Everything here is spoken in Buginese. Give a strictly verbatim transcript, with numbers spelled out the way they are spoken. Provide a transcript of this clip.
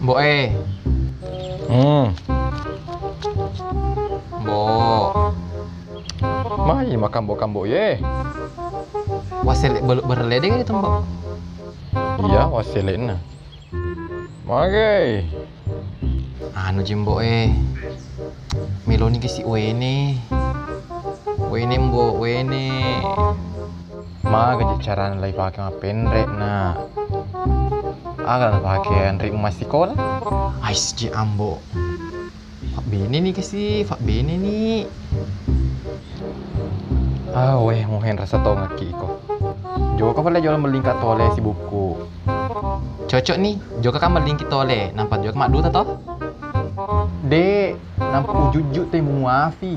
Mbok e. Hmm. Mbok. Mai makambo-kambo ye. Wasele belu berlede kan itu, Mbok? Iya, wasele na. Mage. Anu ji, Mbok e. Meloni kesi wene. Wene, Mbok, wene. Maga je carana lai pake mappenre na. Aga na pake anre massikola? Ais je ambo. Fabbene ni kasi, fabbene ni. Ah, weh, muhen rasa tongekki iko. Joko pale jolo mellingka tole sibukku. Cocok ni, joko kan mellingki tole, nampa joko madduta to? De, nampa ujujju te muafi.